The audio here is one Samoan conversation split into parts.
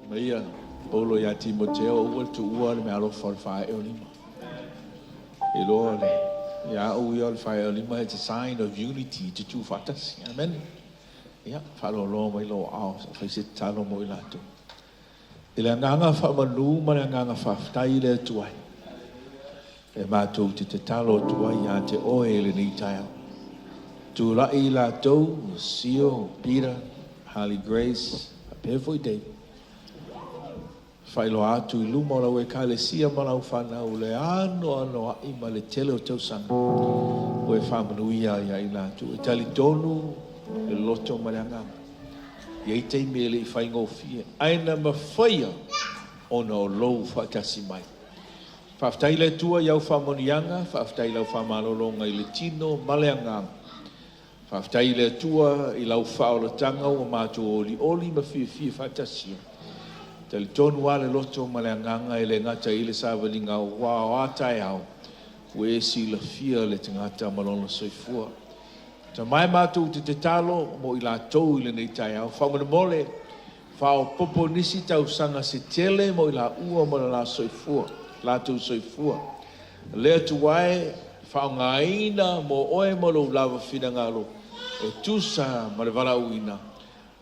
Mai ia Paulo ia Timoteo, aua le tuua le meaalofa o le faaee o lima. Iloa le, ia au ia o le faaee o lima, it's a sign of unity, tutu faatasi. Amen. Ia, faaloaloa mai lou aao se i fai se tatalo mo i latou. I le agaga faamanu ma le agaga faafetai i le Atua e, e matou te tatalo atu ai ia te oe i lenei taeao. Tulai i latou, Sio, Peter, Harley Grace, faapea foi Dave. Faailoa atu i luma o lau ekalesia ma lau fanau le anoanoai ma le tele o tausaga ua e faamanuia ai ia i latou. E talitonu le loto ma le agaga. E i ai taimi e le i faigofie, ae na mafaia ona o lou faatasi mai. Faafetai le Atua i au faamanuiaga, faafetai i lau faamalologa i le tino ma le agaga. Faafetai i le Atua i lau faaolataga ua matou olioli ma fiafia faatasi ai. Talitonu lava le loto ma le agaga e le gata i le savaliga aua o a taeao, ua e silafia le tagata ma lona soifua. Tama e matou te tatalo mo i latou i lenei taeao. Faamolemole, faaopoopo nisi tausaga se tele mo i laua ma le la soifua, latou soifua. Le Atua e, faaaogaina mo oe ma lou lava finagalo e tusa ma le valaauina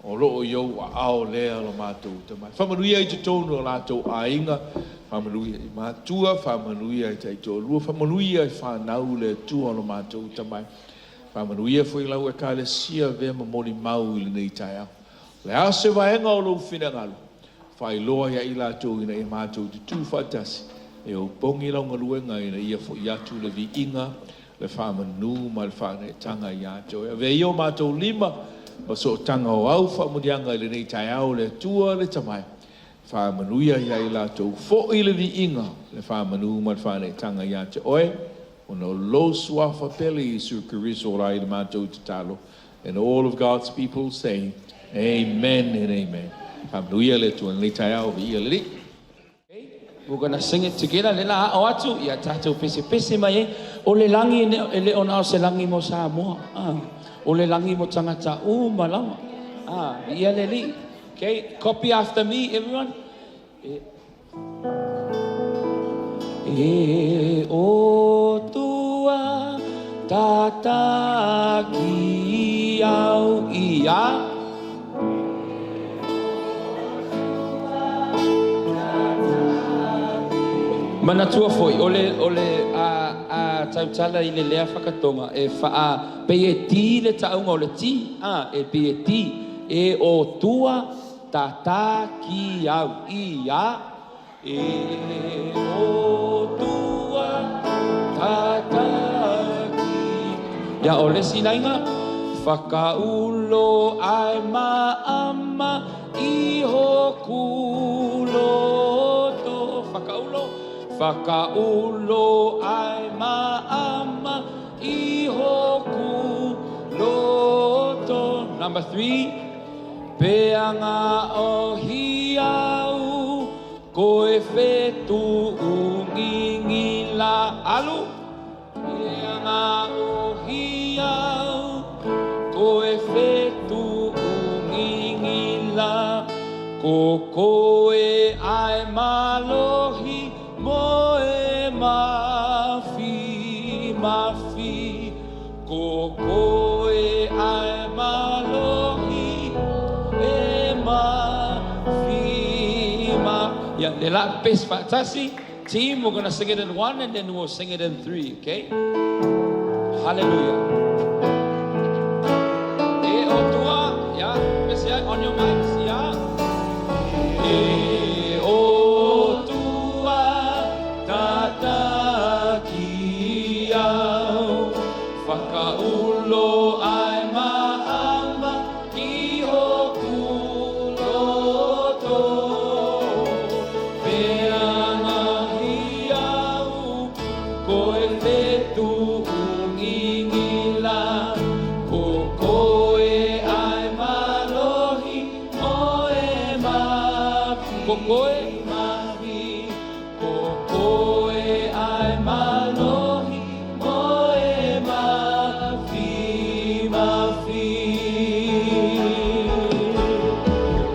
o lo o i ou aao lea lo matou Tama. Faamanuia i totonu o latou aiga, faamanuia i matua, faamanuia i taitoalua, faamanuia i fanau le Atua o lo matou Tama. Faamanuia foi i lau ekalesia avea ma molimau i lenei taeao. O le a se vaega o lou finagalo, faailoa ia i latou ina ia matou tutu faatasi e opogi lau galuega ina ia fo'i atu le viiga, le faamanu ma le faaneetaga ia te oe. Avea ia o matou lima ma sootaga o au faamanuiaga i lenei taeao le Atua le Tama e. Faamanuia ia i latou, fo'i le viiga, le faamanu ma le faaneetaga ia te oe, ona o lou suafa pele Iesu Keriso o la i le matou tatalo. And all of God's people say, Amen and amen. Faamanuia le Atua i lenei taeao, viia le Alii. We're gonna sing it together. Le la ao atu ia tatou pesepese mai ai. O le lagi e le o na o se lagi mo Samoa. Ah, o le lagi mo tagata uma lava. Ah, viia le Alii. Okay, copy after me, everyone. E, e o tua tataki au ia. Manatua foi, o le, o le a, a tautala i le lea whakatonga, e whaa, pei e ti le taunga o le ti, a, e pei e ti, e o tua tata ki au i a, e o tua tata ki. Ia o le isi laina, whakaulo ai ma ama iho kuloto. Whakaulo, whakaulo ai ma ama iho kuloto. Number 3, peanga o hiau ko e whetu ungingila. Alu. Peanga o hiau ko e whetu ungingila. Ko koe ai malohi mo e mafi mafi. Ko koe ai malohi e mafi ma. Yeah, le la pes faatasi. Team, we're gonna sing it in 1 and then we'll sing it in 3, okay? Hallelujah. E o tua, yeah, pes yeah, on your mics, yeah. E o tua tata ki au, whakaulo ai ma ama iho kuloto. Peanga hiau, ko e whetu ungingila. Ko koe ai malohi o e mafi. Ko koe mafi. Ko koe ai malohi o e mafi mafi.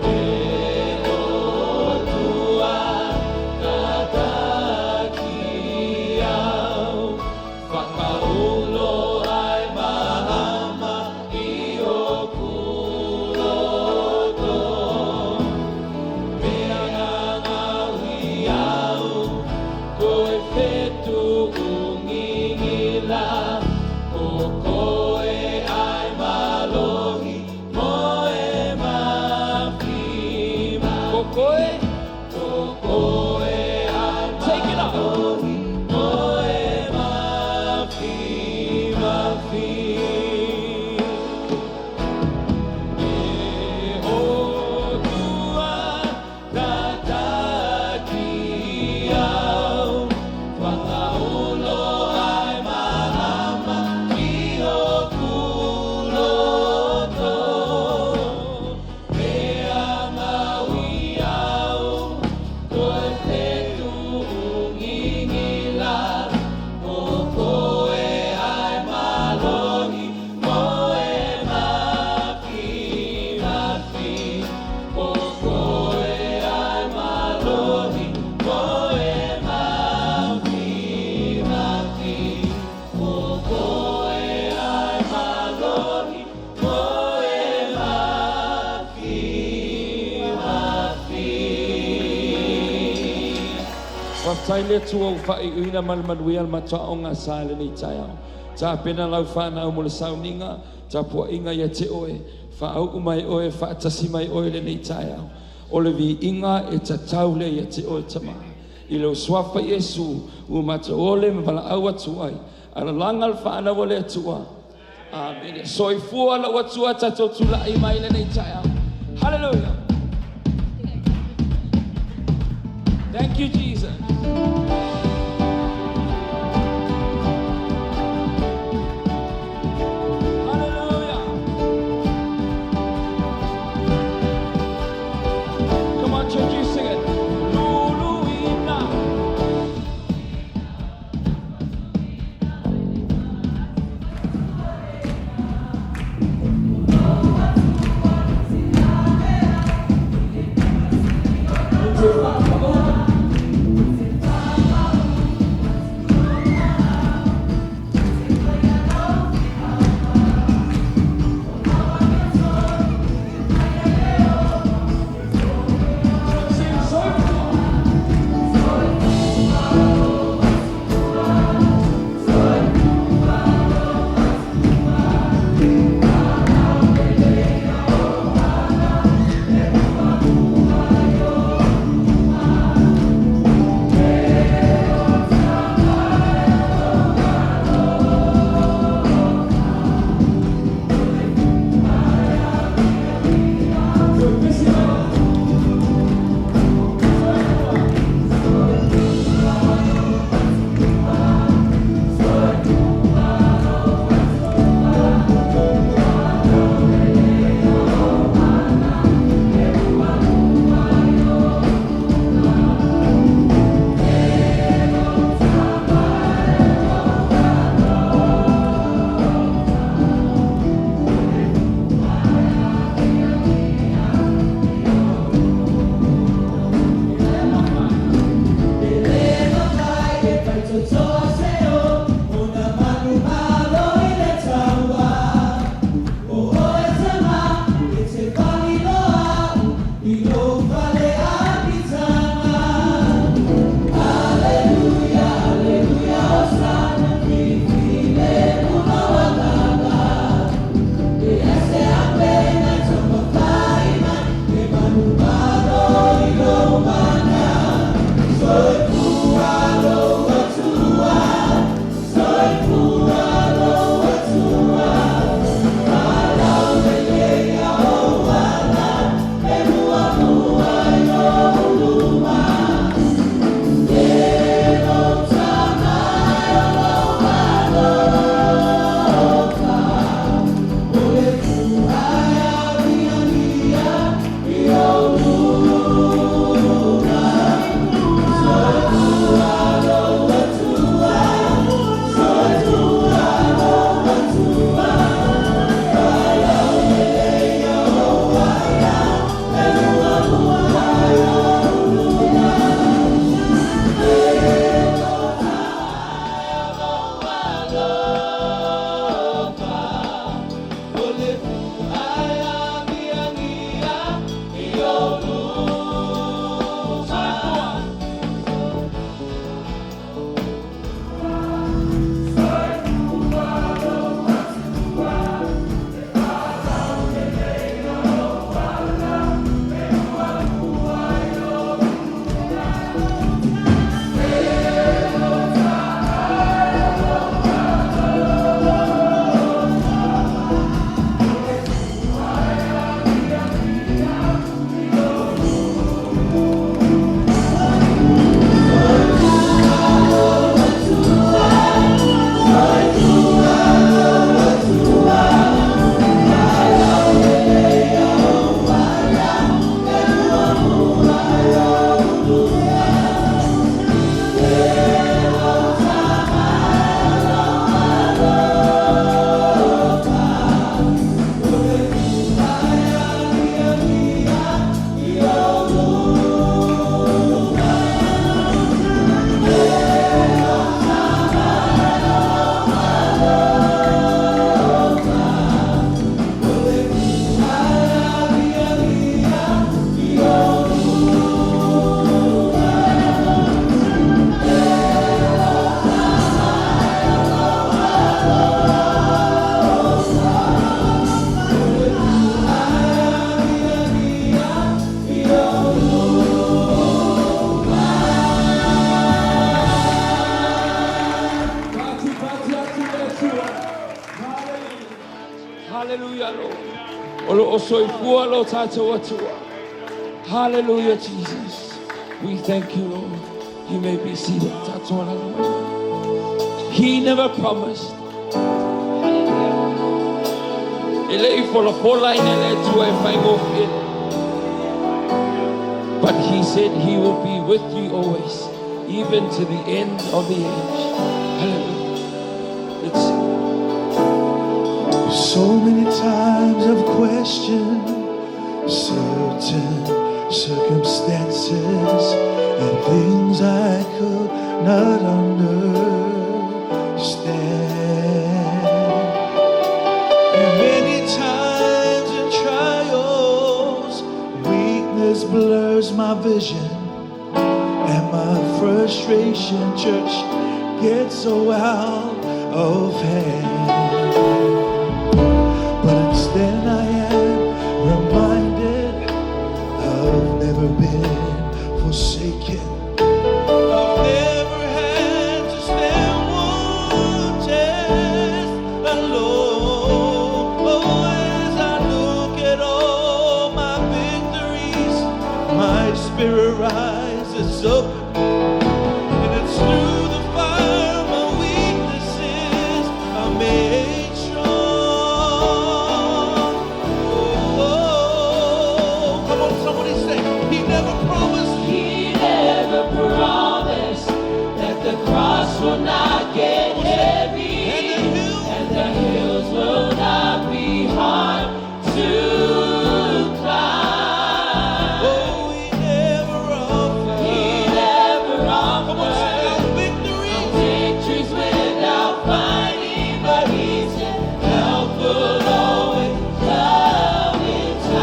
E o koe. Take it up. Faafetai le Atua ua faaiuina ma le manuia le matou aoga sa i lenei taeao. Tapena lau fanau mo le sauniga, tapuaiga ia te oe, faauu mai oe, faatasi mai oe i lenei taeao. O le viiga e tatau lea ia te oe Tama. I lou Suafa Iesu ua matou ole ma valaau atu ai, alalaga le fanau a le Atua. Amene. Soifua lou Atua tatou tulai mai lenei taeao. Hallelujah. Thank you, Jesus. Hallelujah. Come on, church, you sing it. Luluina. lo o soifua lo tatou Atua. Hallelujah, Jesus. We thank you, Lord. You may be seated. Tatou alala mai. He never promised. E le i folafola ina le Atua e faigofie. But he said he will be with you always, even to the end of the age. Hallelujah. Let's sing. So many times I've questioned certain circumstances and things I could not understand. And many times in trials, weakness blurs my vision, and my frustration, church, gets so out of hand. But instead I am reminded I've never been forsaken. I've never had to stand one test alone. Oh, as I look at all my victories, my spirit rises up. And it's through the fire my weaknesses are made strong. Oh, come on, somebody say, He never promised. He never promised that the cross will not get heavy And the hills, and the hills will not be hard to climb. oh, He never offered. He never Come on, say offered our victories. victories without fighting, but he said help will always come in Come on,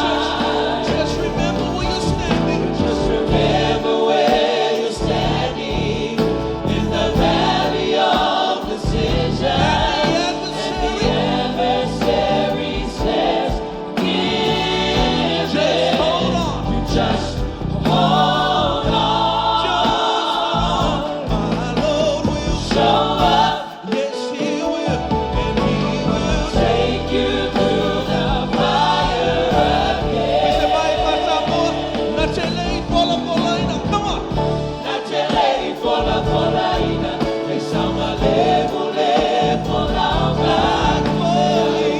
church. time. Just remember where you're standing. Just remember where you're standing in the valley of decision. And And the the adversary, adversary says, give just in. hold on. You just hold on. Just hold on. My Lord will Show up, Yes, He will, and He will. take you through the fire again. He said, "Mai fasamoa, na te le i folafolaina." Come on. Na te le i folafolaina, e saogalemu le folauga. Foi.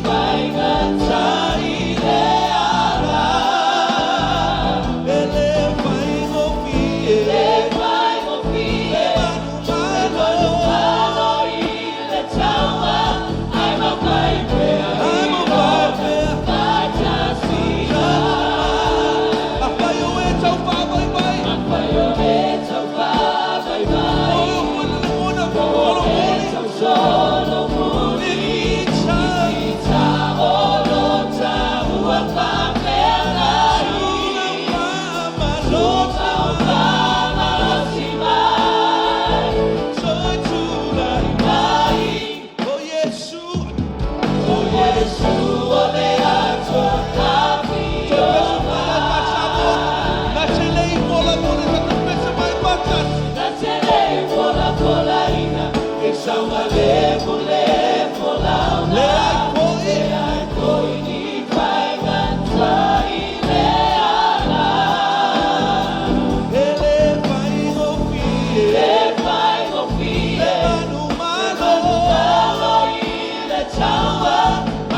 Faigata i le ala. E le faigofie. E faigofie, E manumalo. manumalo i le taua, ai makai pea Ai makai pea. Fatasi mai. Afai o e taufavaivai. Afai o e taufavaivai. O foi le lagona, O e solomuli. tausolomuli. Ita. Ita o lo taua faafeagai. Tula faamalosi. Faamalosi mai. Toe tulai. Mai. O Iesu. O Iesu o le Atua afio mai. Na te le i folafola sa tupese mai fatasi. Na te le i folafolaina, e saogalemu le folauga. Le ai foi. Le ai foi ni faigata i le ala. E le faigofie. E faigofie, E manumalo. manumalo i le taua,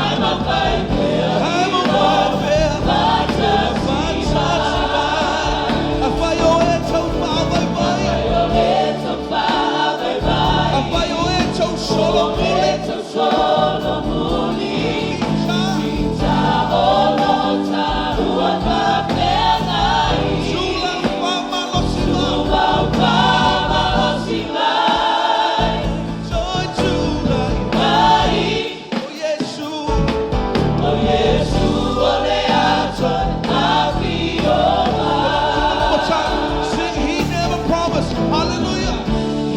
ai makai pea Ai makai pea. Fatasi Fatasi mai. Afai o e taufavaivai. Afai o e taufavaivai. Afai o e tausolomuli. Tausolomuli. Ita. Ita o lo taua faafeagai. Tula faamalosi mai. Tumau faamalosi mai. Toe tulai. Mai. O Iesu. O Iesu o le Atua afio mai. One more time. Sing, He never promised. Hallelujah.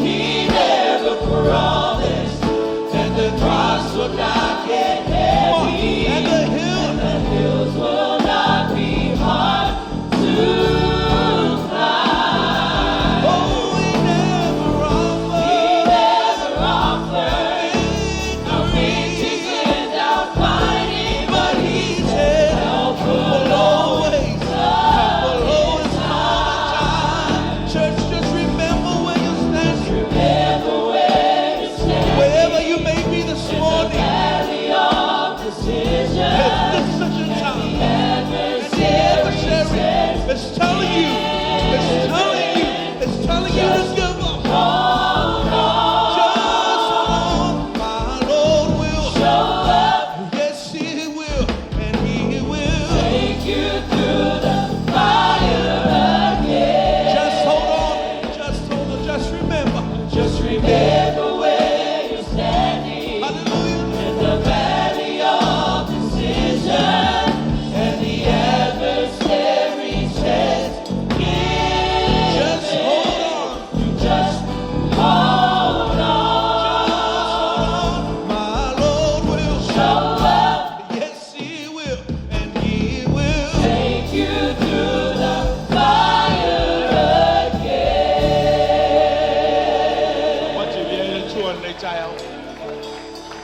He never promised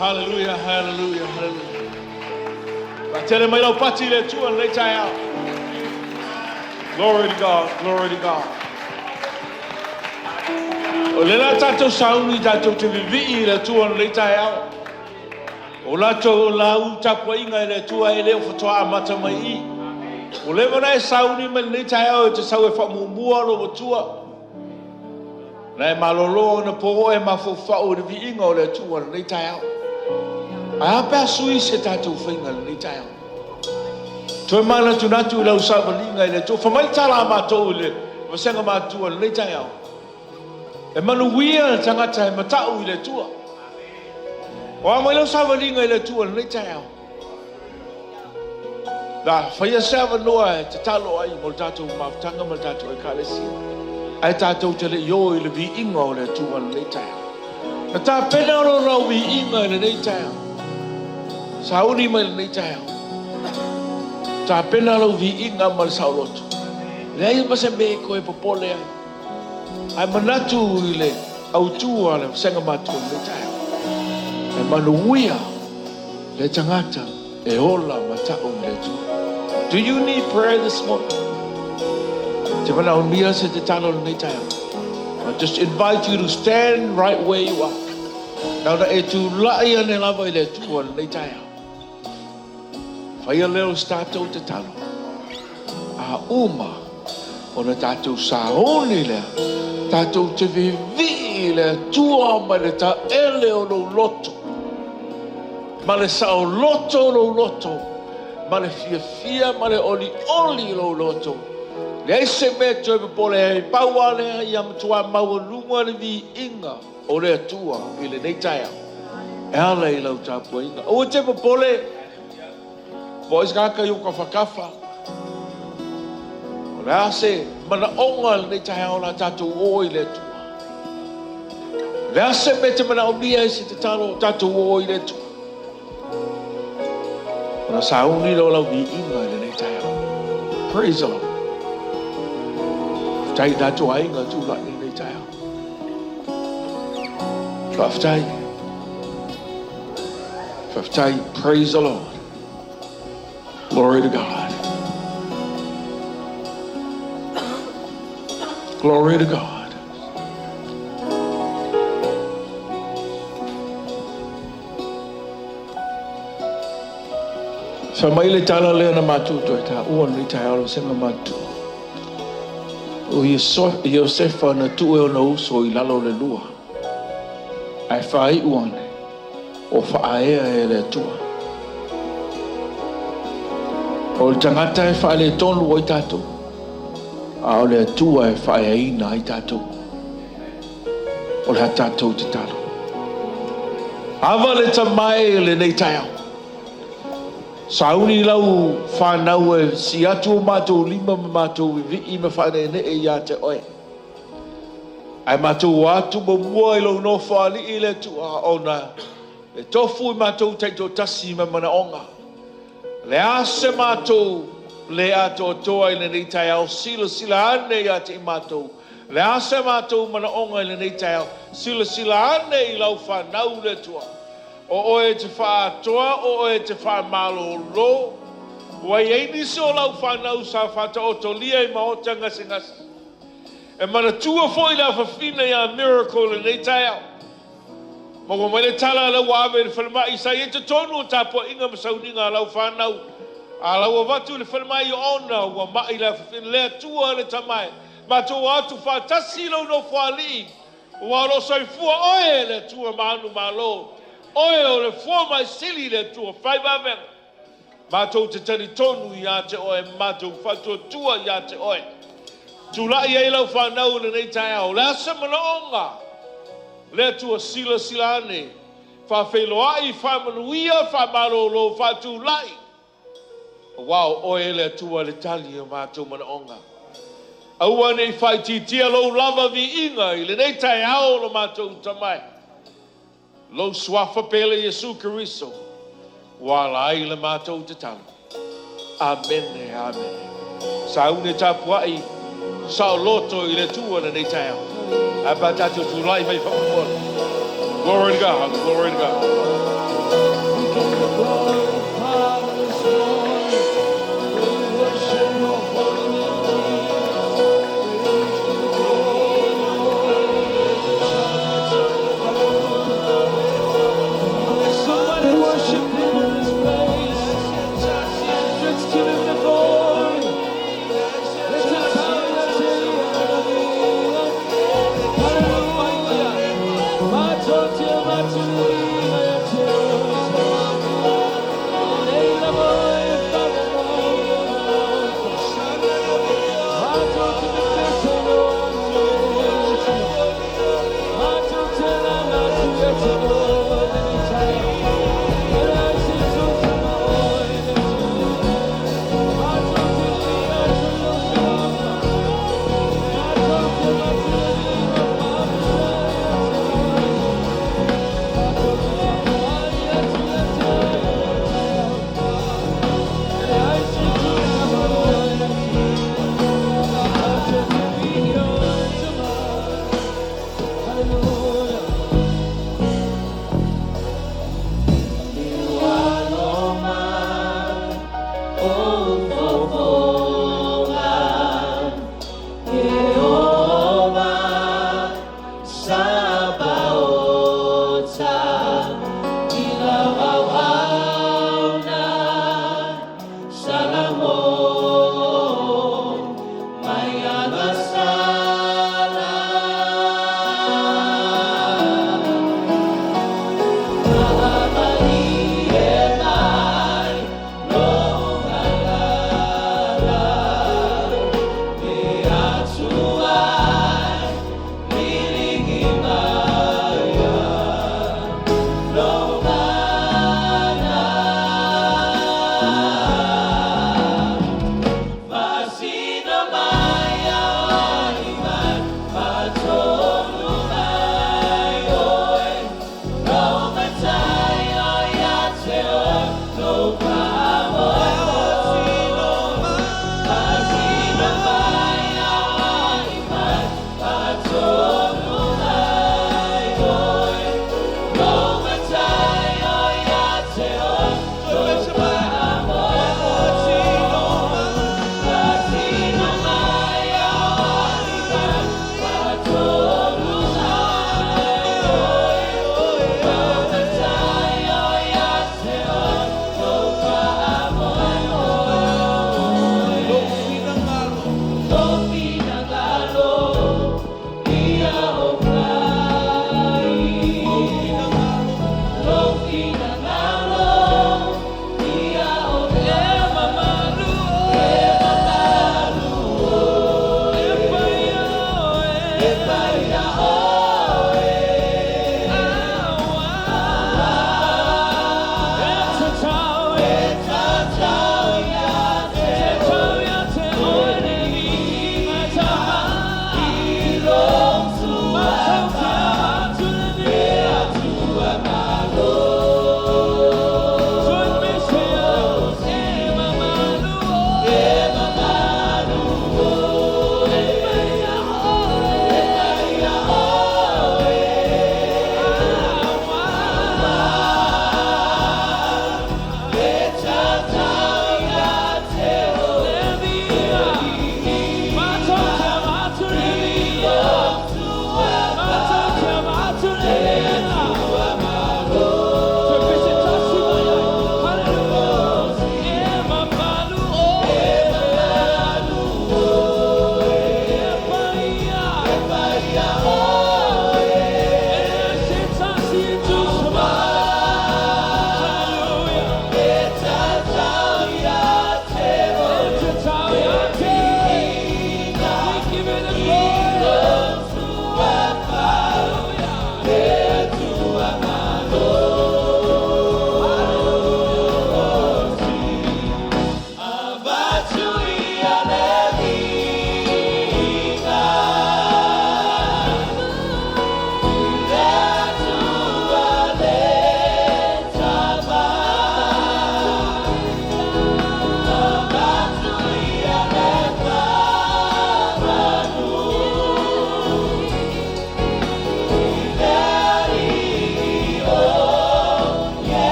Hallelujah, hallelujah, hallelujah. Faatele mai lau pati i le Atua i lenei taeao. Glory to God, glory to God. O lea la tatou sauni tatou te vivii i le Atua i lenei taeao. O latou lau tapuaiga i le Atua e le o faatoa amata mai i i. Ua leva ona e sauni mai lenei taeao e te sau e faamuamua lou Atua. Na e malolo anapo oe e mafaufau i le viiga o le Atua i lenei taeao. Ae a pe a sui se tatou faiga i lenei taeao? Toe manatunatu i lau savaliga i le Atua. Fai mai le tala a matou i le vasega matua i lenei taeao, E manuia le tagata e matau i le Atua. O a mai lau savaliga i le Atua i lenei taeao? Na faia se avanoa e tatalo ai mo le tatou mafutaga ma le tatou Ekalesia, ae tatou te le i o i le viiga o le Atua i lenei taeao. Na tapena lona viiga i lenei taeao. Sauni mai lenei taeao. Tapena lau viiga ma le saoloto. Leai ma se mea e toe popole ai. Ae manatu i le autu a le vasega matua i lenei taeao. E manuia le tagata e ola matau i le Atua. Do you need prayer this morning? Te manaomia se tatalo i lenei taeao. I just invite you to stand right where you are. Na ona e tulai ane lava i le Atua i lenei taeao. Faia lea o se tatou tatalo. A uma ona tatou sauni lea, tatou te vivii i le Atua mai le taele o lou loto, ma le saoloto o lou loto, ma le fiafia ma le olioli o lou loto. Leai se mea e toe popole ai, pau lava lea ia matua maualuga le viiga o le Atua i lenei taeao e ala i lau tapuaiga. Aua e te popole po o ai se tagata i ou tafatafa. O le a se manaoga i lenei taeao o le a tatou o ai i le Atua? O le a se mea e te manaomia ai se tatalo o tatou o ai i le Atua? Ona sauni lea o lau viiga i lenei taeao. Praise the Lord. Faafetai i tatou aiga tulai i lenei taeao. Faafetai. Faafetai. Praise the Lord. Glory to God. Glory to God. Fai mai le tala lea na matou toe taua i lenei taeao lau vasega matua. O Iosefa na tuu e ona uso i lalo o le lua, ae faaiu ane o faaea e le Atua. O le tagata e faaletonu ai tatou, a o le Atua e faaeaina ai tatou. O le a tatou tatalo. Ava le tamae i lenei taeao. Sauni lau fanau e sii atu o matou lima ma matou vivii ma faaneenee ia te oe. Ae matou o atu muamua i lou Nofoalii le Atua ona e tofu i matou taitoatasi ma manaoga. Le a se matou le atoatoa i lenei taeao, silasila ane ia te i matou. Le a se matou manaoga i lenei taeao, silasila ane i lau fanau le Atua. O oe e te faaatoa, o oe e te faamalolo. Ua i ai nisi o lau fanau sa faataotolia i maota gasegase. E manatua foi le afafine ia Miracle i lenei taeao. Maua mai le tala a lau ave i le falemai sa i ai totonu o tapuaiga ma sauniga a lau fanau. A lau avatu i le falemai ona ua mai le afafine, le Atua le Tama e. Matou o atu faatasi i lou Nofoalii, aua o lo o soifua oe e le Atua manumalo, oe o le Fomai Sili le Atua fai vavega. Matou te talitonu ia te oe, matou faatuatua ia te oe. Tulai ai lau fanau i lenei taeao. O le a se manaoga? Le Atua silasila ane, faafeiloai, faamanuia, faamalolo, faatulai. Aua o oe le Atua le tali o matou manaoga. Aua ne i faaitiitia lou lava viiga i lenei taeao o lo matou tamae. Lou Suafa pele Iesu Keriso ua ala ai le matou tatalo. Amene, amene. Sauni e tapuai saoloto i le Atua i lenei taeao. Ae pe a tatou tulai mai faamolemole. Glory to God, glory to God.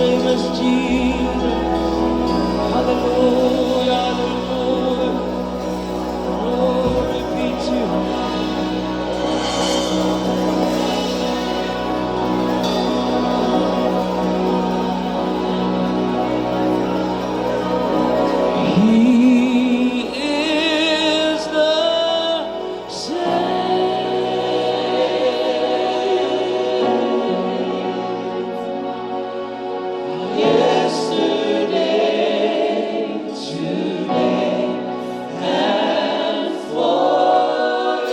name is Jesus. Hallelujah, hallelujah. Glory be to you. He is the same. Yesterday, today, and forever.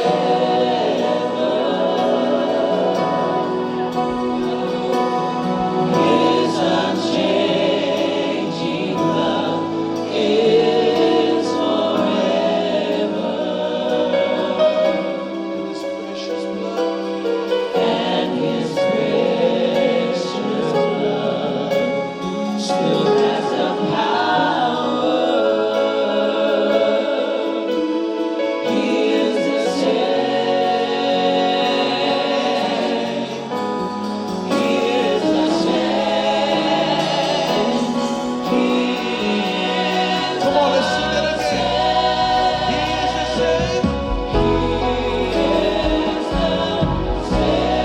His unchanging love is forever. And His precious blood. And His precious blood still has the power. He is the same. He is the same. He is Come on, let's sing that again. He is the same. He is the same.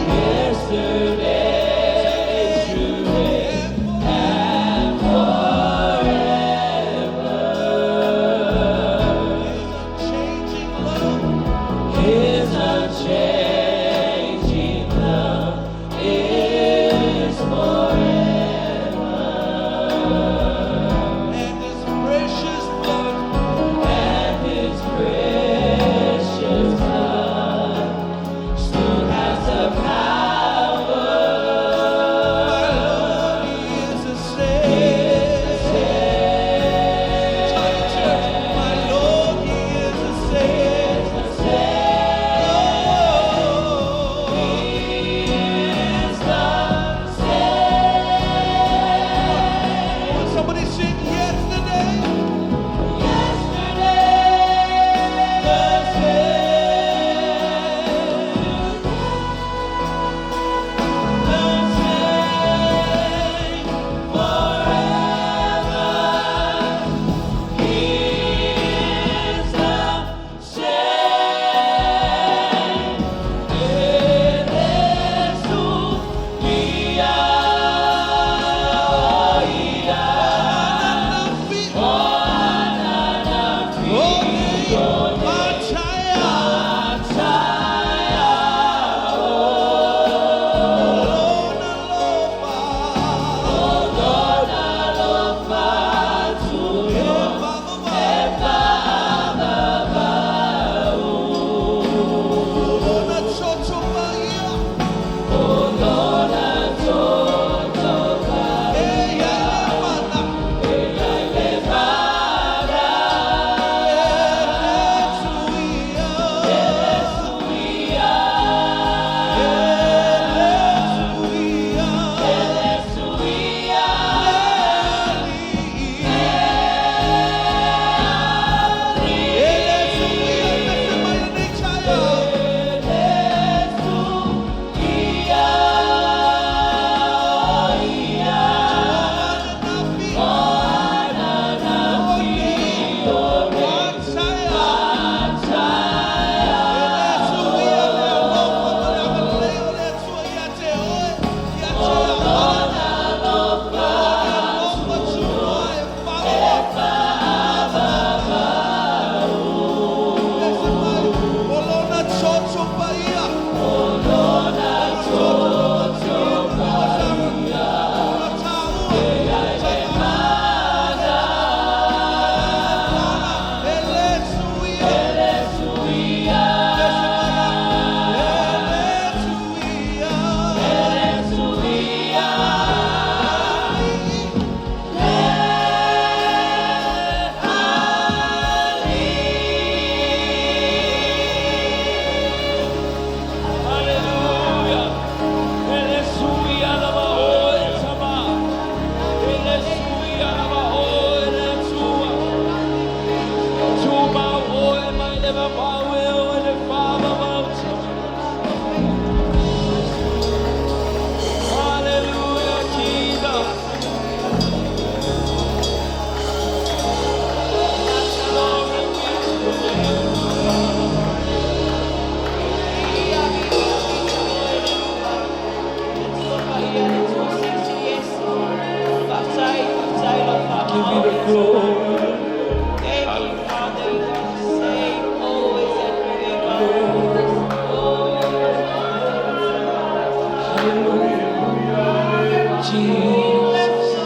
Yesterday. Yesterday, today, and forever. His unchanging love. His unchanging love is forever. And His precious blood. And His precious blood still has the power. My Lord, He is the same. Tell the church, my Lord, He is the same. Oh,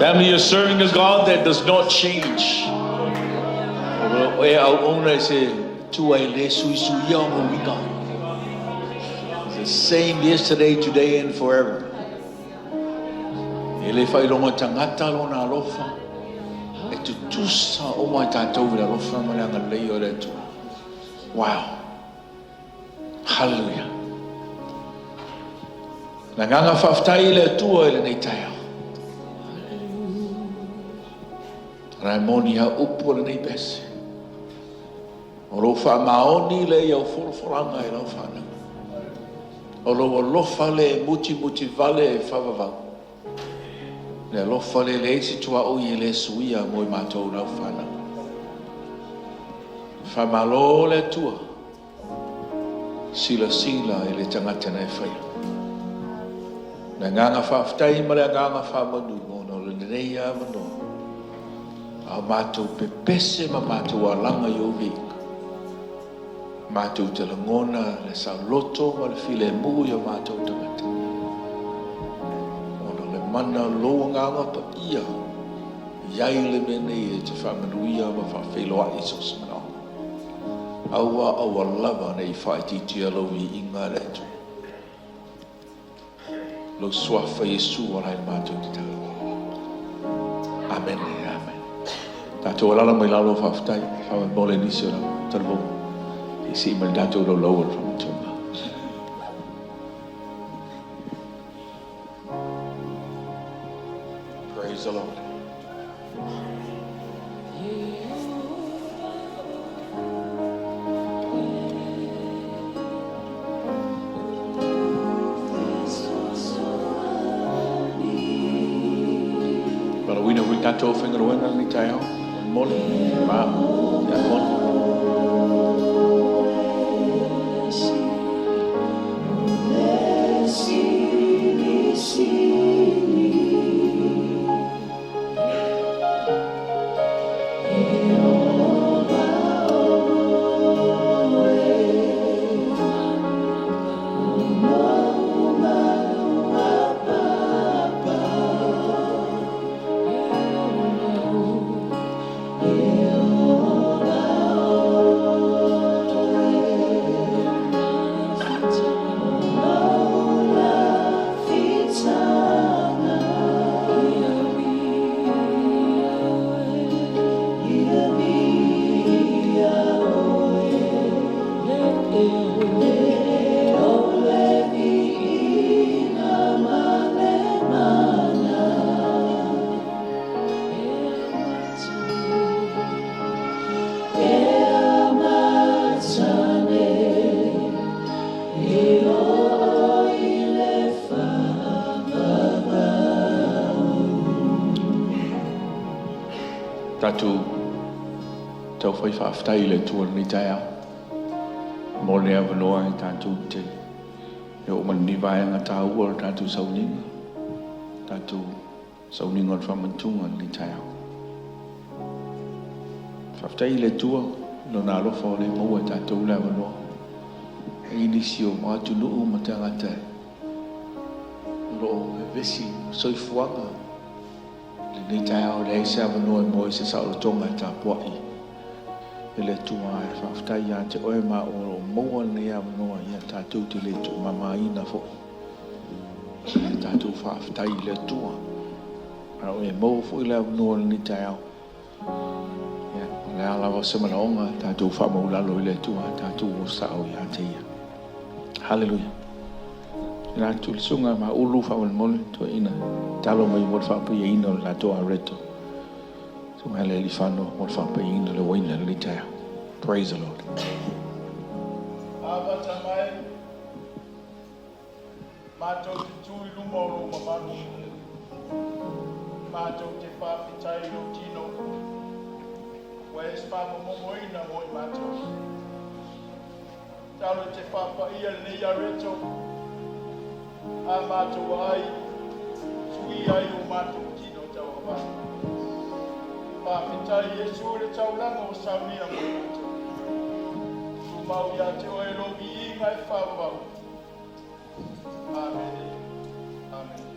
Family, you're serving a God that does not change. O e auauna i se Atua e le suisuia ona uiga. He's the same yesterday, today and forever. E le faailoga tagata lona alofa. E tutusa uma i tatou i le alofa ma le agalelei o le Atua. Wow. Hallelujah. Le agaga faafetai i le Atua i lenei taeao. Ona e moni a upu o lenei pese. O lou faamaoni lea i au folafolaga i lau fanau. O lou alofa lea e mutimutivale e faavavau. Le alofa lea e leai se tuaoi e le suia mo i matou lau fanau. Faamalo le Atua. Silasila i le tagata na e faia. Le agaga faafetai ma le agaga faamanu ona o lenei avanoa. A o matou pepese ma matou alaga i ou viiga. Matou te lagona le saoloto ma le filemu i o matou tagata. Ona o le mana o lou Agaga Paia e i ai le mea nei e te faamanuia ma faafeiloai i so o se manaoga. Aua, aua lava ne i faaitiitia lou viiga e le Atua. Lou Suafa Iesu o la e matou tatalo. Amene, amene. Tatou alala mai lalo, faafetai. Faamolemole nisi o lau talavou. Se i sii mai le tatou laulau o le faamanatuga. Praise the Lord. Valaauina foi tatou aufaigaluega i lenei taeao. Mole, ma, diakona. Tatou taufai faafetai i le Atua i lenei taeao mo le avanoa e tatou te e oo mai lenei vaega taua o le tatou sauniga, tatou sauniga o le faamantuga i lenei taeao. Faafetai i le Atua i Lona alofa o lea e maua e tatou le avanoa. E i ai nisi o atunuu ma tagata o lo o vevesi i le soifuaga i lenei taeao, e leai se avanoa e maua ai se saolotoga e tapuai e le Atua. Ae faafetai ia te oe ma au o lo o maua lenei avanoa, ia tatou te le tuumamaina foi. Ia tatou faafetai i le Atua. A o e maua foi le avanoa i lenei taeao, ia, o le a lava se manaoga, tatou faamaulalo i le Atua, tatou o sao ia te Ia. Haleluia. Ina atu le susuga Maulu faamolemole, toeaina, talo mai mo le faapaiaina o le latou areto. Susuga Lealifano mo le faapaiaina o le uaina i lenei taeao. Praise the Lord. Amata mai, matou te tu i luma o lou mamalu, matou te faafetai i lou tino, ua e faamomomoina mo i matou. Talo e te faapaia lenei areto, a matou ai, suia ai o matou tino tauavale. Faafetai Iesu i le taulaga ua saunia mo i matou. Tumau ia te oe lou viiga e faavavau. Amene. Amene.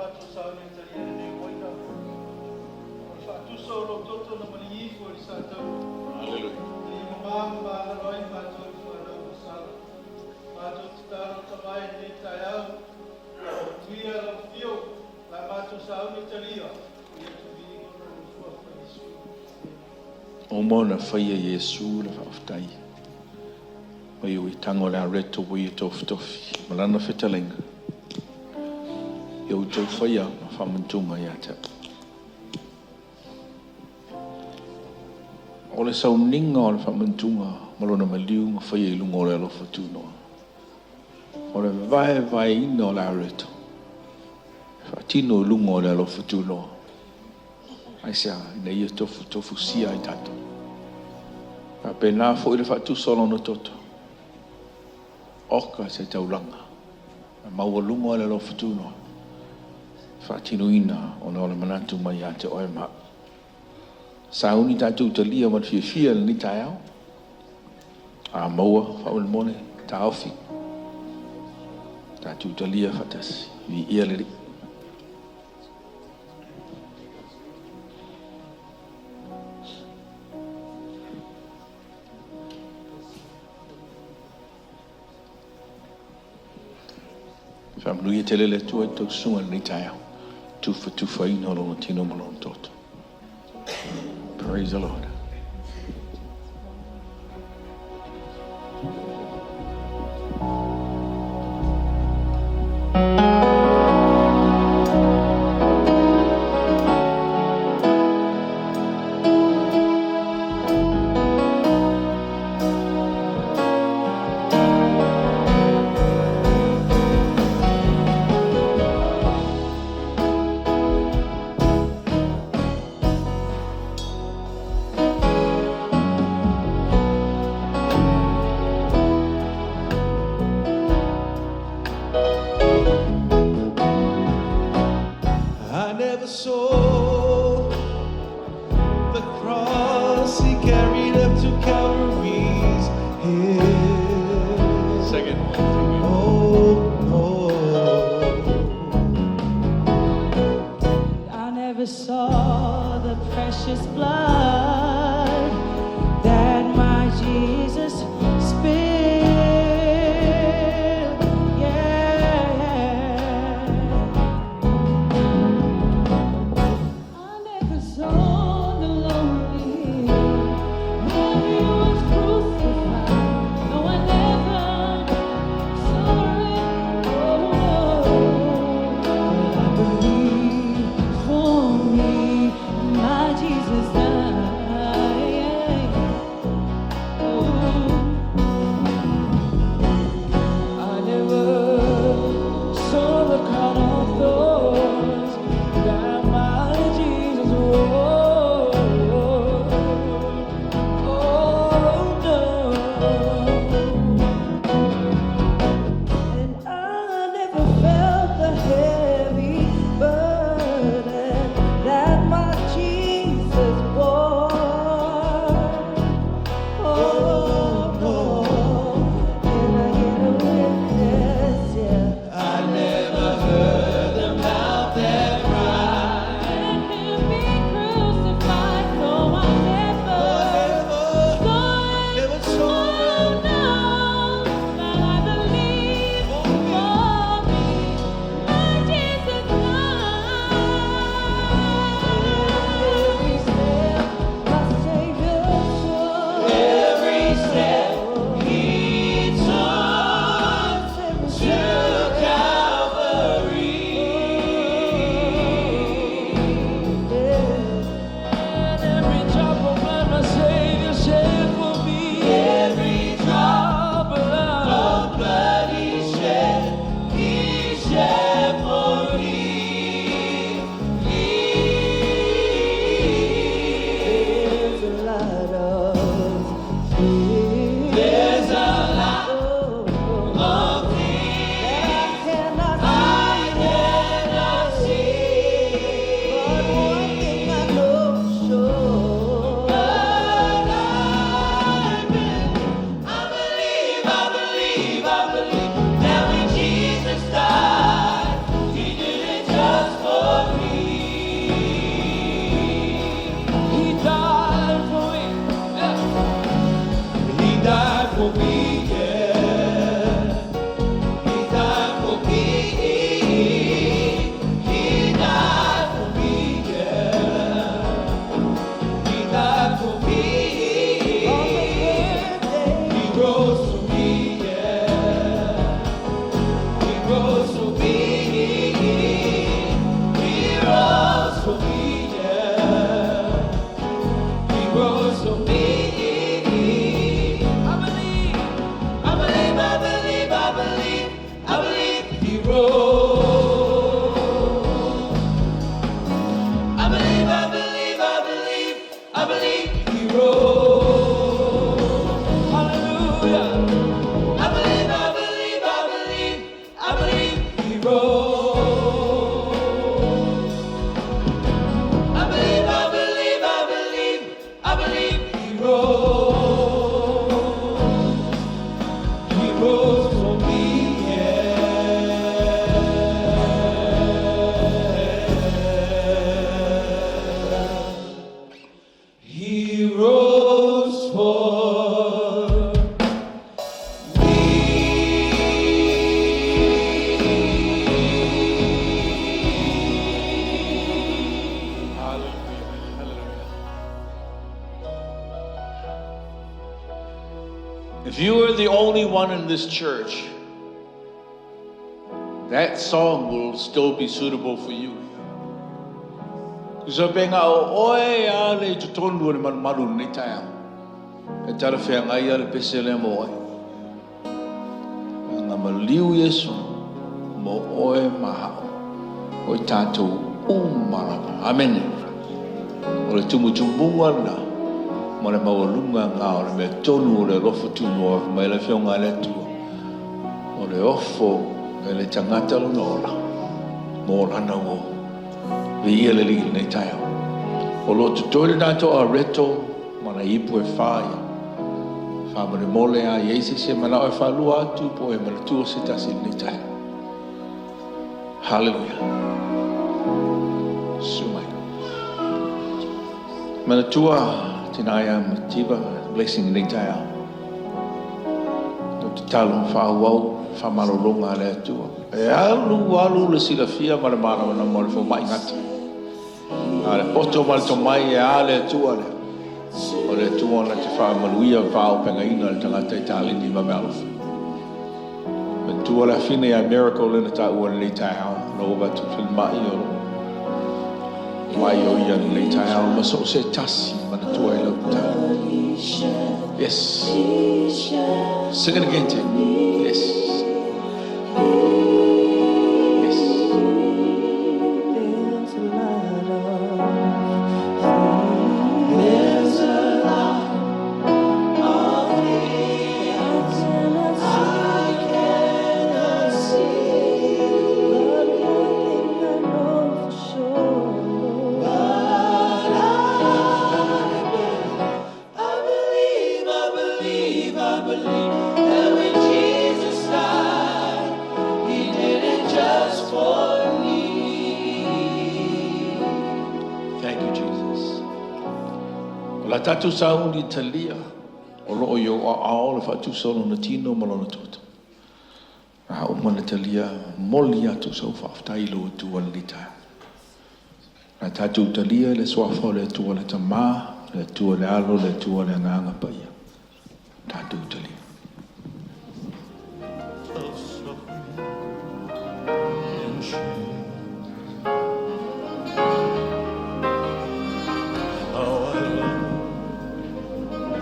matou sauni e talia lenei uaina. O le faatusa o lou toto na maligi ifo i le sataua. Hallelujah. Ina ia mama ma magalo ai matou i le fanau masala. Matou tatalo Tama i lenei taeao, manuia lau afio, la matou sauni e talia, ia te viiga ona lou suafa Iesu. Amene. Uma ona faia Iesu le faafetai mai o i tago o le areto ua ia tofitofi ma lana fetalaiga ia outou faia ma faamanatuga ia te au. O le sauniga o le faamanatuga ma lona maliu na faia i luga o le alofa tunoa. O le vaevaeina o le areto e faatino i luga o le alofa tunoa. Aisea? Ina ia tofutofusia ai tatou. Faapena foi le faatusa o lona toto. Oka se taulaga e maualuga o le alofa tunoa faatinoina ona o le manatu mai ia te oe ma au. Sauni tatou talia ma le fiafia i lenei taeao. A maua faamolemole taofi. Tatou talia faatasi. Viia le Alii. Faamanuia tele le Atua i tou susuga i lenei taeao. Tufatufaina o lona tino ma lona toto. Praise the Lord. died for me, yeah. He died for me. He died for me, yeah. He died for me. He rose for me, yeah. He rose for me. He rose for me, yeah. He rose for me. I believe, I believe, I believe, I believe, I believe he rose. I believe, I believe, I believe, I believe he rose. Hallelujah. I believe, I believe, I believe, I believe he rose. I believe, I believe, I believe, I believe he rose. He rose for me, yeah. He rose for me. Hallelujah, hallelujah. If you were the only one in this church, that song will still be suitable for you. So pe ngā o oe a le i totonu o le malumalu lenei taeao. E talafeagai a le pese lea mo oe. Nga maliu Iesu mo oe ma hao. O i tātou uma lava. Amene. O le tumutumuga lena ma le maualuga ngā o le mea tonu o le alofa tunoa mai le Afioga a le Atua. O le ofo e le tagata lona ola mo lana uo. Viia le Alii i lenei taeao. O lo o totoe le tatou areto ma nai ipu e fa ia. Faamolemole a i ai se isi e manao e faalua atu po o e manatua se tasi i lenei taeao. Hallelujah. Susu mai. Manatua tina ia Mativa Blessing i lenei taeao. O tatalo faaauau faamalologa a le Atua. E alu alu le silafia ma le malamalama o le fomai gata. A le poto ma le tomai e a le Atua lea. O le Atua na te faamanuia ma faaaupegaina le tagata i taleni ma meaalofa. Manatua le afine ia Miracle lea na taua i lenei taeao. Na ova atu falemai o lo o mai o ia i lenei taeao ma so o se tasi manatua i lau tatalo. Yes. Sing it again, team. Yes. Yes. There's a lot of There's a lot of things I cannot see, but one thing I know for sure. But I believe, I believe, I believe that when Jesus died, He did it just for me. Thank you, Jesus. O la tatou sauni talia o loo i ou aao le faatusa o lona tino ma lona toto. A uma na talia moli atu sau faafetai i lou Atua i lenei taeao. La tatou talia i le suafa o le Atua le Tama, le Atua le Alo, le Atua le Agaga Paia. Tatou talia. Of suffering and shame. How I love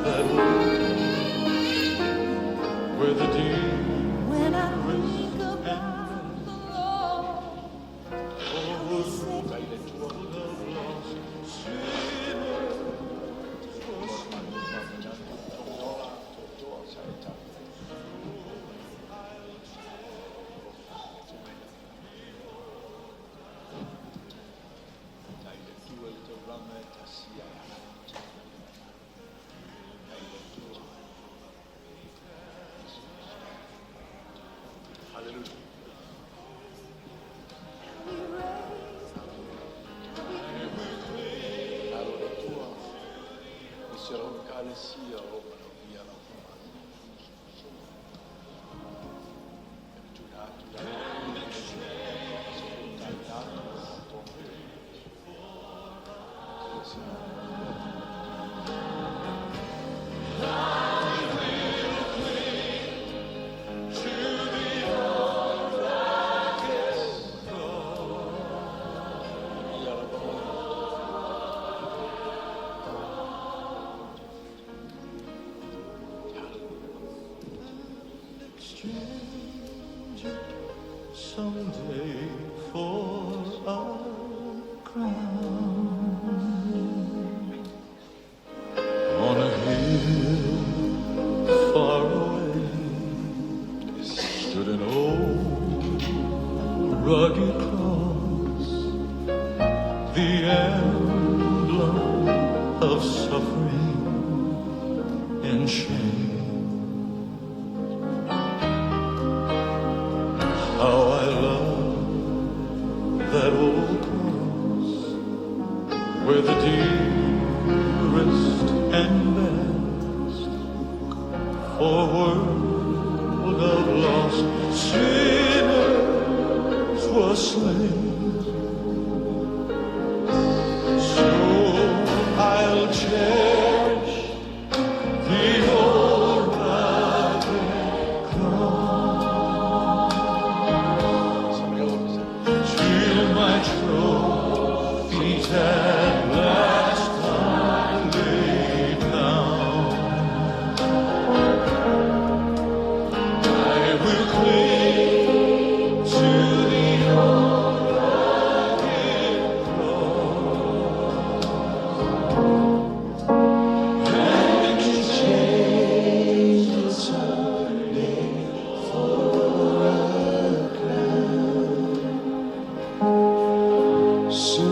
that old where the deer When I think about the Lord, how He saved the lost sinners exchange it someday for a crown. On a hill far away stood an old rugged cross, the emblem of suffering and shame. How I love that old cross where the dearest and best for world of lost sinners was slain. So I'll cherish the old rugged cross till my trophies at last I lay down. I will cling to the old rugged cross and exchange it someday for a crown. So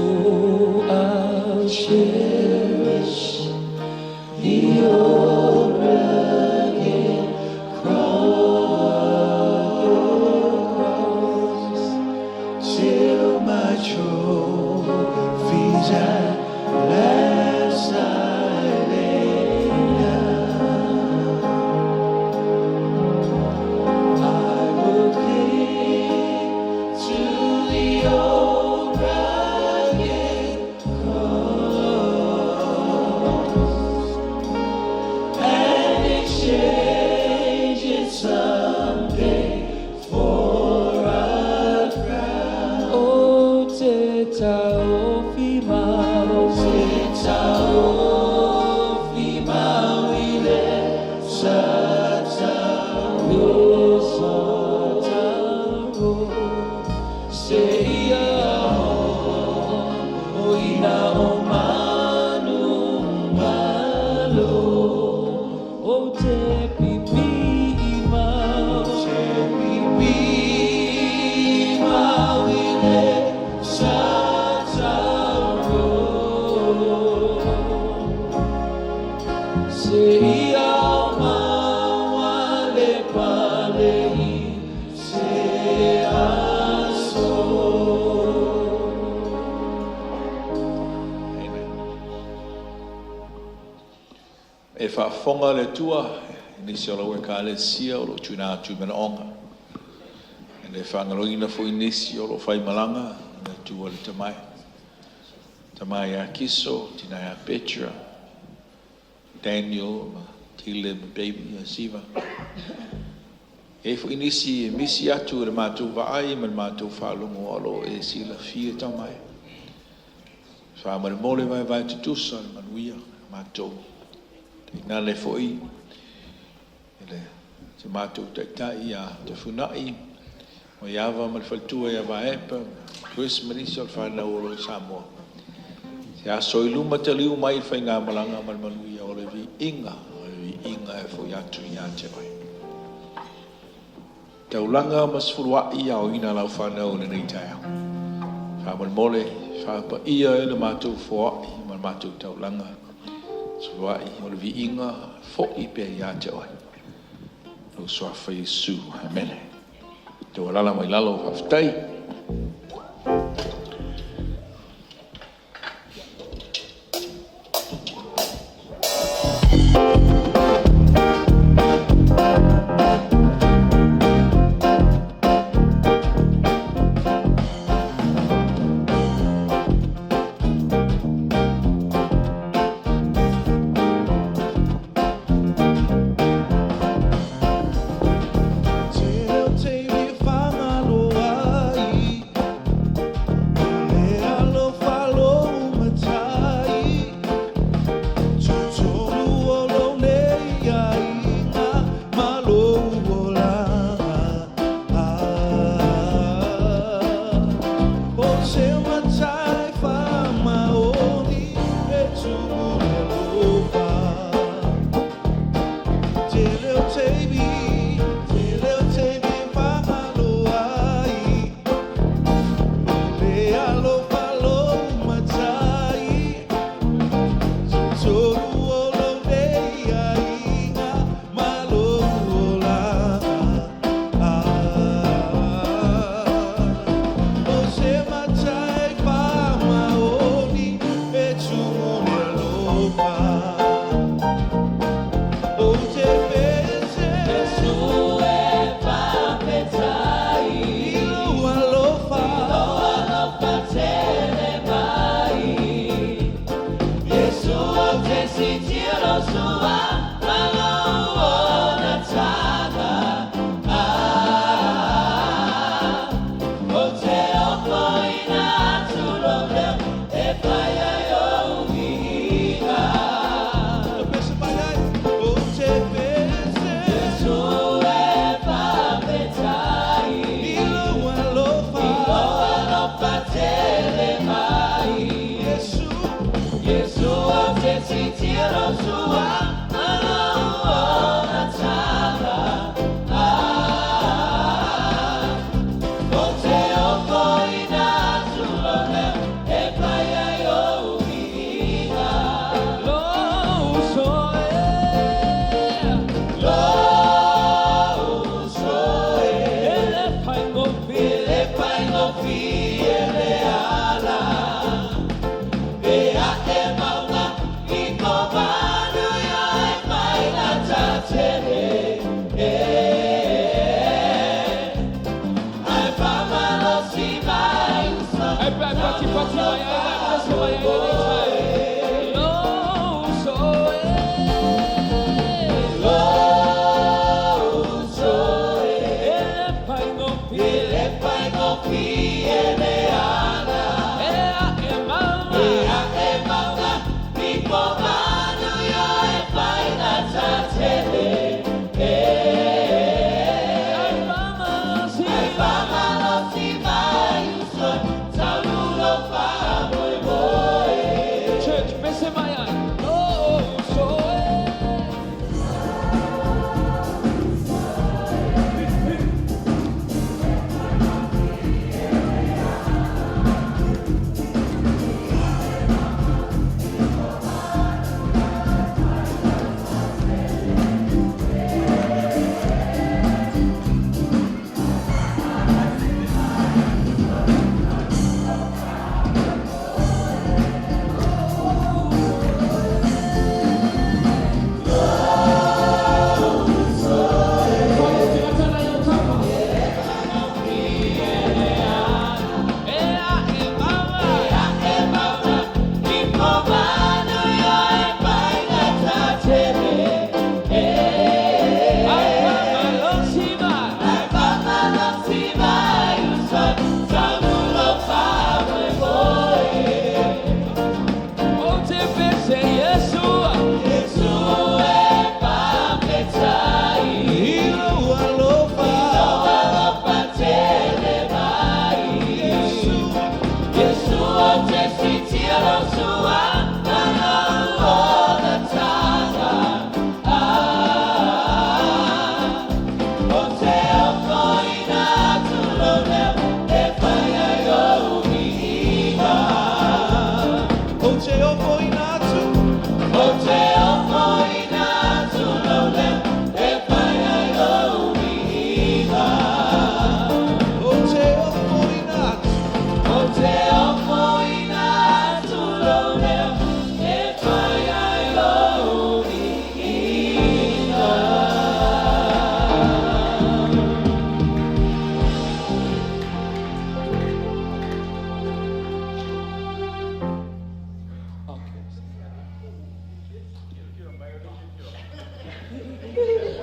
I'll cherish the old rugged cross till my trophies at last I lay down. I will cling to the old rugged cross and exchange it someday for a crown. Ou te taofi mau, Te taofi mau i le sa tau sa tau. Seia o ina o manu malo. Ou te pipi mau, Te pipi mau i le sa tau. Seia maua le pale i se aso. Amen. E faafofoga le Atua i nisi o lau ekalesia o loo tuuina atu manaoga. E le faagaloina foi nisi o loo faimalaga le Atua le tamae. Tama ia Kiso, tina ia Petra, Daniel, ma Tile ma baby ia Siva. E foi nisi e misi atu i le matou vaai ma le matou faalogo o loo e silafia tamae. Faamolemole vaevae tutusa le manuia matou. Tainane foi i le se matou taitai ia Tafunai, o Iava ma le faletua ia Vaepa, Chris ma nisi o le whanau o lo Samoa. Se aso i luma taliu mai le faigamalaga ma le manuia o le viiga, o le viiga e fo'i atu ia te oe. Taulaga ma sefulua'i aoina lau fanau lenei taeao. Faamolemole, faapaia e le matou foa'i ma le matou taulaga. Sefulua'i o le viiga fo'i pea ia te oe. Lou suafa Iesu. Amene. Taualala mai lalo, faafetai. Te taimi whangalo ai.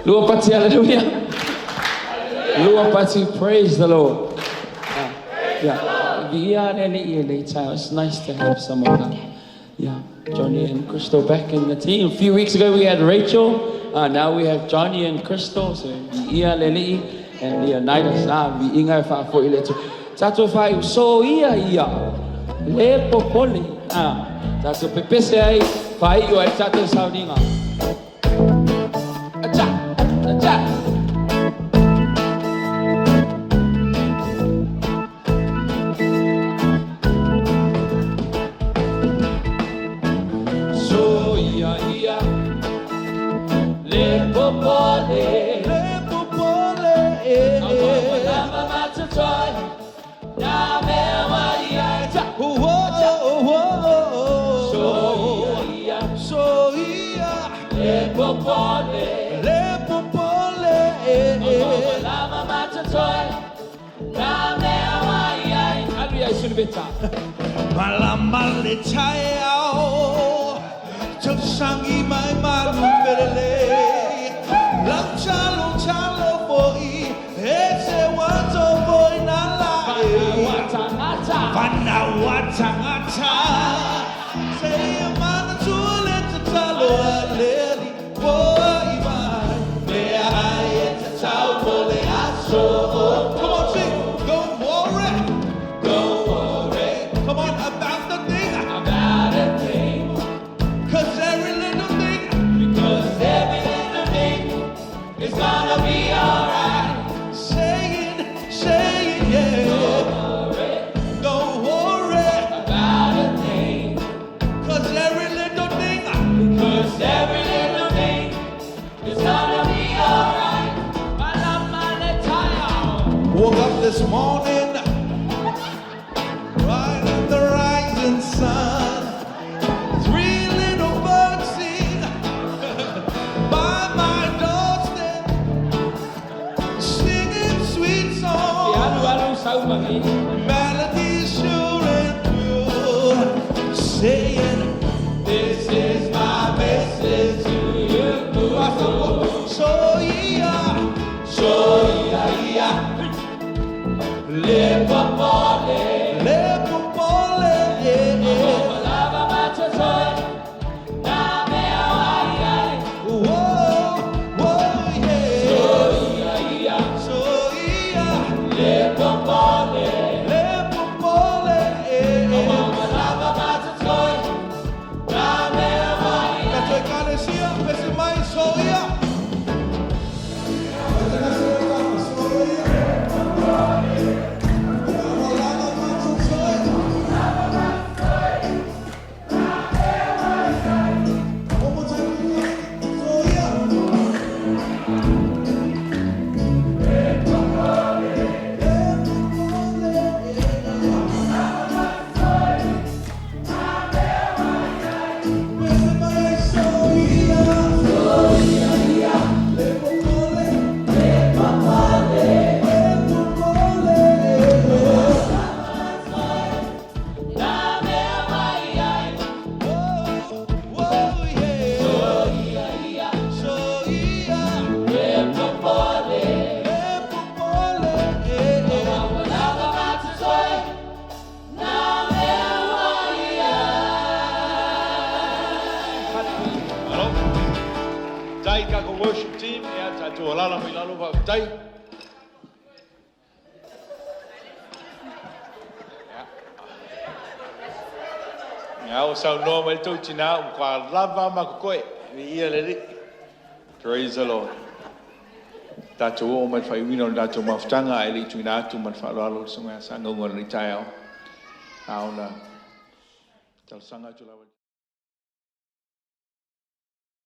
Lua pati hallelujah. Lua pati praise the Lord. Yeah. Viia le Alii i lenei taeao. It's nice to have some of them. Yeah, Johnny and Crystal back in the team. A few weeks ago we had Rachel. Now we have Johnny and Crystal. So viia le Alii and Leonidas. Ah, viiga e faafoi i le Atua. Tatou faaiu, soia ia, le popole. Ah, tatou pepese ai, faaiu ai le tatou sauniga. Acha, acha. Soia ia, le popole. Le popole e. Aua ua lava ma totoe, nā mea ua i ai. Acha, Oh, oh, oh, oh. Soia ia, Soia le popole. le popole e. Aua ua lava ma totoe, nā mea ua i ai. Alu ia i Suluveta. Malama le taeao Tausangi mai malu felelei Lau talo talo foi E se wato foi nā lae Whanau a tangata. Whanau a tangata Seia manatua le tatalo a le Alii Poai mai Mea ai e tatau mo le aso. Come on, sing. Don't worry. Don't worry Come on, about the thing. about a thing. 'Cause every little thing Because every little thing is gonna be alright. Saying, saying, yeah. Don't worry Don't worry about a thing. 'Cause every little thing Because every little thing is gonna be alright. Malama le taeao. Woke up this morning right at the rising sun. Three little birds sing by my doorstep, singing sweet E songs. alu alu saumagi. Melodies sure and true, saying, This is my message to you. Soia, Soia ia, le popole. Le popole, Ua lava ma totoe, nā mea ua i ai. Whoa, whoa, yeah. Soia ia, Soia, le popole. Le popole, Ua lava ma totoe, nā mea ua i ai. Tatou ekalesia, pese mai, soia. Soia. Ua lava ma totoe. One more time, soia. Le popole, Pese mai, soia. Le popole. Le popole. Nā mea ua i ai. Whoa, whoa, yeah. Soia ia, Soia, le popole. Le popole, Ua lava ma totoe, nā mea ua i ai. Alo. Tai kako worship team, ia tatou alala mai lalo faafetai. Ia. Ia, o saunoa mai le tou tinā, ua matua lava ma kokoe. Viia le Alii. Praise the Lord. Tatou oo mai le faaiuina o le tatou mafutaga ae le i tuuina atu ma le faaaloalo le susuga ia Sagauga o lenei taeao. A ona talosaga atu lava.